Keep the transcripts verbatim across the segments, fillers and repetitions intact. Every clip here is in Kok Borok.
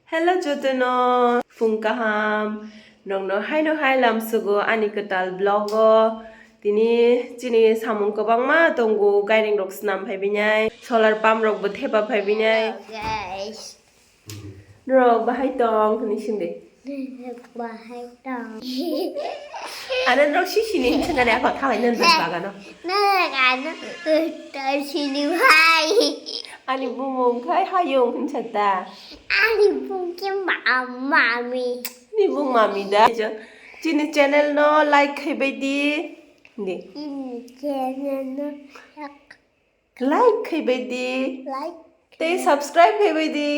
Hello jotono, phung kaham. Nokno haino hai lamsugo ani kwtal vlog o. Tini chini samung kwbangma tongo, gairing rok swnam phai binai, solar pump rok bo thepa phai binai. Hello, guys. Norok bahai tong hwnwi swngdi. Bahai tong. Ano norok sisini hwnwi swngani ako thalai nang bagano. Nang ano, uh, sini bhai. Ani bumung khai hayung hwnsa ta. Ani bumung khe ma-, mami. Ni bumung mami da. Chini channel no like khai bai di. Di. Chini channel no like khai bai di. Like. Tei subscribe khai bai di.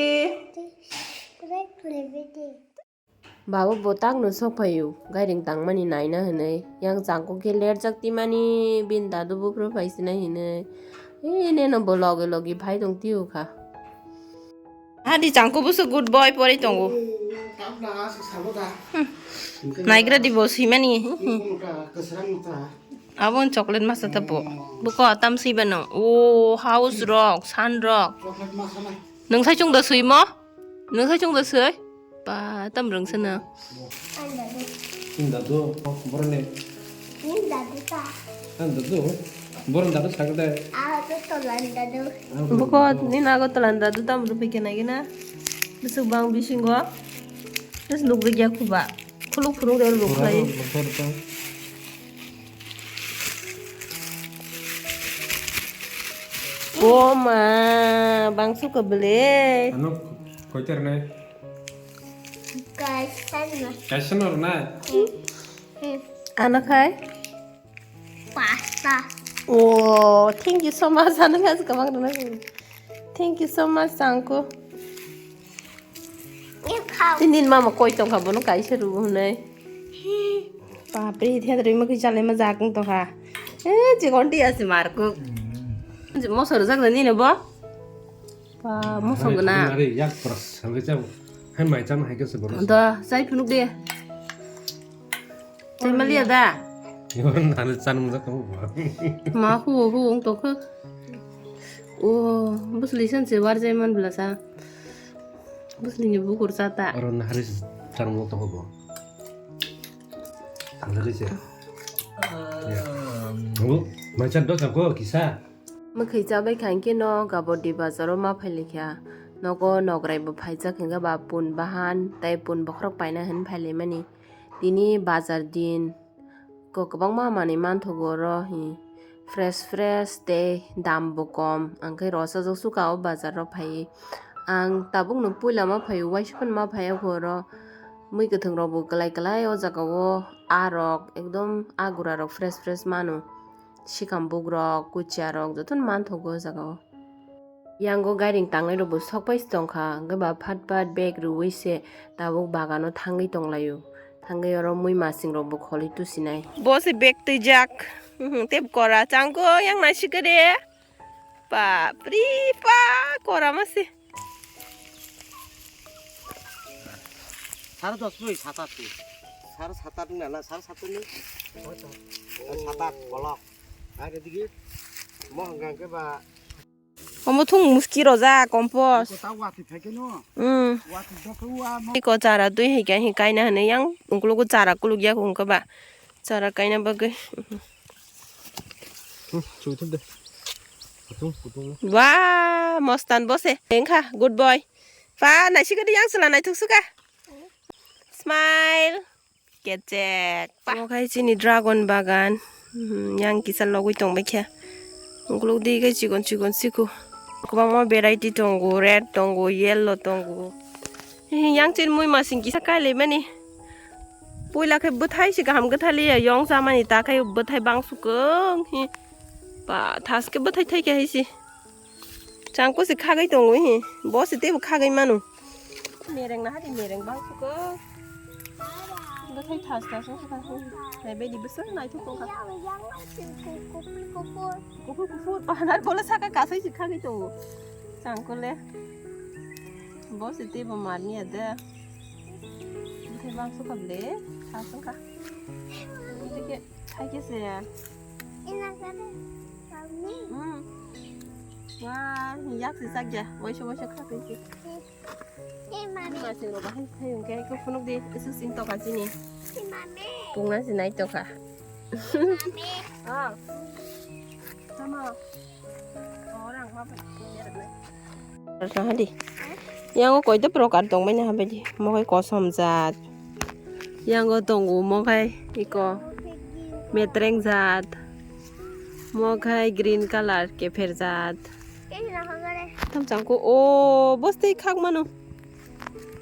Tei subscribe khai bai di. Baba bo tangno sok phaio, gairing tangmani naina hinwi. Yang changkuk khe lerjak timani, bini dadu buphuru phaisinai hinwi. Ee, neno bo logi logi phai tong tio kha. Hadi changkuk busu good boy pori tongo. Hmm. Naigra di bo swimani. Abon chocolate masa ta bo. Buko tam swi bano. O house rok, san rok. Nung sai chung da swi mo? Nung sai chung da swi? Pa, tam rwng sana. Inda do, boroni. Inda do ta. Inda do. Boroni dadu sagde. Ago tolan dadu. Buko ni nago tolan dadu tam rupi kena gina. Besuk bang bisingo. Terus nuk gya kuba. Khuluk phuruk de ruk lai. O ma, bang suka bele. Ano koiter nai. Kaisa na. Kaisa na rwna. Ano khai? Pasta. Oh, thank you so much. Ano khai kwbang rwna. Thank you so much, Sangko. Tini mama koi tongkha bono kaisa rw hwnwi. Bapre, thedrwi mukhi chalai ma jak wng tongkha. Eh, chikon ti asi markuk. Moso rwjak nini bo? Ba, moso gana. Are, yak pras, salai chabo. Hai mai chama hai kese bono. Do, chai phunuk de. Chai malia da. Yor nani chan mujak kamu ba. Ma hu hu ung tokha. O, bus lisan se war jai man bla sa. Bus lini bukur sa ta. Oro nahari chan mujak tokha bo. Ang lagi se. Ya. Bu, mai chan do sa ko kisa. Mwkhwi chabai kha hinkhe no Gabodi bazaro ma phailikha. Nogo nograi bo phaijak hinkhe ba pun bahan tei pun bokhorok paina hin phailaimani. Tini bazar din ko kwbangma manwi manthogo oro hi fresh fresh tei dam bo kom, ang khe rosajak suka o bazaro phaiwi. Ang tabukno puila ma phaio, waisa phano ma phaiya kho oro. Mui kwthwng rok bo kwlai kwlai o jaga o, aa rok ekdom aa gura rok fresh fresh mano. Sikam bugrok, kuchia rok jotono manthogo o jaga o. Yango gairing tangnai rok bo sokpai se tongkha, hwnkhe ba phat phat bag rwui se tabuk bagano thangwi tonglaio. Thangwi oro mui masing rok bo kholwi tusinai. Bo se bag twijak, tei kora changkho yang naisik de. Bapre pa kora ma se. Sare dos nui, sat at nui. Sare sat at nui na, sare sat at nui. Sat at, bolok. Ar edigi, mo hwnka hwnkhe ba. Omo thung muski rojak, compost. Ko ta wati phaikhe no. Hmm. Wati dokhe wa mo. Iko chara twi hai khe, hai kaina hwnwi yang, ungkulugo chara kuluk yak ungkha ba. Chara kaina bagwi. Hmm, chuithuk de. Kutung, kutung. Wah, mostan bose. Engkha, good boy. Pa, naisik de yang sela naithok suka. Smile. Kechek. Pa. Omo khai chini dragon bagan. Hmm, yang kisa logwi tongbai khe. Ukuluk di khe chikon chikon siku. Kwbangma variety tongo, red tongo, yellow tongo. Yang chini mui masing kisa kailaimani. Puila khe bwthai se kaham kwthai liya, yong chamani ta khai bwthai bangsu kwng hi. Ba, thas khe bwthai thai khe hai se. Changkho se khagwi tongo hi. Bo se teibo khagwi mano. Mereng na hadi mereng bangsu kwng. Bwthai thas thas wngkha. Naibaidi bwswk naithok wngkha. Kuphur kuphur. Bahanar bola saka kasai se khagwi tongo. Changkho le. Bo se teibo manliya de. Bwthai bangsu kha ble, thas wngkha. Bwthai khe, khai khe se. Hmm. Wah, yak si sak ya. Waisa waisa kha tong si. Hey, mami. Masing rok bahai khai hwnkhe khe phunuk di, isu sing tokha chini. Hey, mami. Pungna si nai tokha. Hey, mami. Ah. Tamo. Orang apa? Hadi. Yang koi to program tong mai na habai di. Mokai kosom jat. Yang go tongo mokai iko metreng jat. Mokai green color kefer jat. Tam changko o boste khak mano.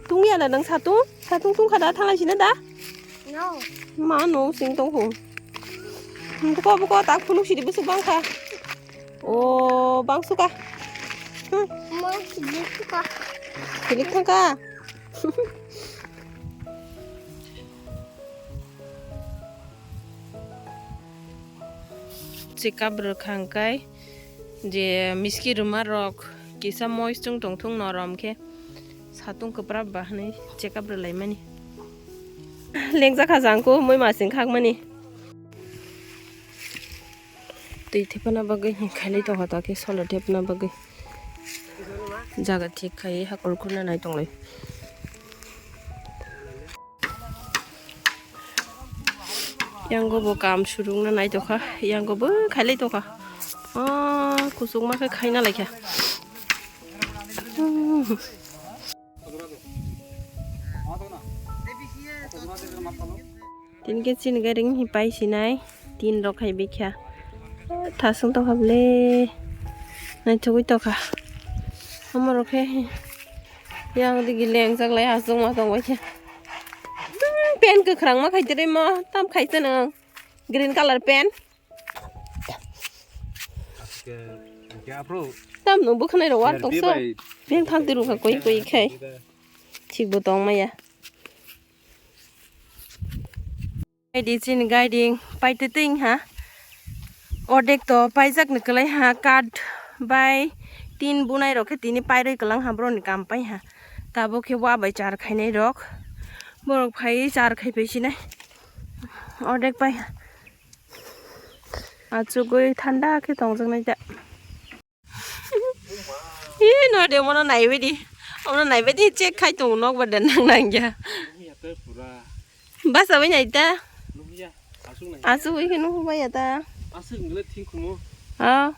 Tung ya na nang satung? Satung tung khada thalai sina da? No. Ma no sing tong ho. Buko buko tak phunuk sidi busuk bang kha. O bang suka. Hmm. Mo sidi suka. Silik thang kha. Check up rwkha hwnkhe je miski rwma rok kisa moistung tongthung norom khe satung kwprap ba hwnwi check up rwlaimani. Lengjak kha jang khe mui masing khakmani. Twi thepana bagwi khailai tongkha ta khe solar thepna bagwi jaga thik khai hakor khurna nai tonglai. Yang go bo kam surungna nai tokha, yang go bo khailai tokha. Ah, kusuk ma khe khaina laikha. Hmm. Tin ke chin garing hi pai sinai, tin rok hai bikha. Thasung tokha ble. Nai thugui tokha. Omo rok khe yang digi lengjak lai aswk ma tong bai khe. Hmm, pen kwkhwrang ma khai tiri mo, tam khai tano. Green color pen. Tam no bwkhanai rok war tokso. Beng thang tiru kha koi koi khai. Thik bo tong maya. Gai di chini gaiding paitwi twi wngha. Ordek to paijak ni kwlai ha, kat bai tin bunai rok khe tini pairwi kwlang ha, borok ni kam pai ha. Tabuk khe wa bai char khainai rok. Borok phaiwi char khai pai sinai. Ordek pai ha. Achugwi thanda khe tongjaknai da. Ih, no de mono naibaidi. Ono naibaidi check khai tongo nok ba de nang nang ya. Basa bai nai ta. Asuk bai kheno bai ya ta. Ah.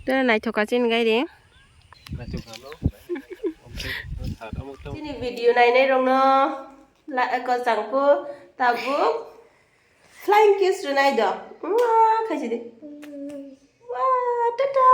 Tene naithok ka chini gai de. Chini video nainai rokno la ko changko tabuk. Flying kiss rwnai do. Mwah, khaisi di. Wah, tata.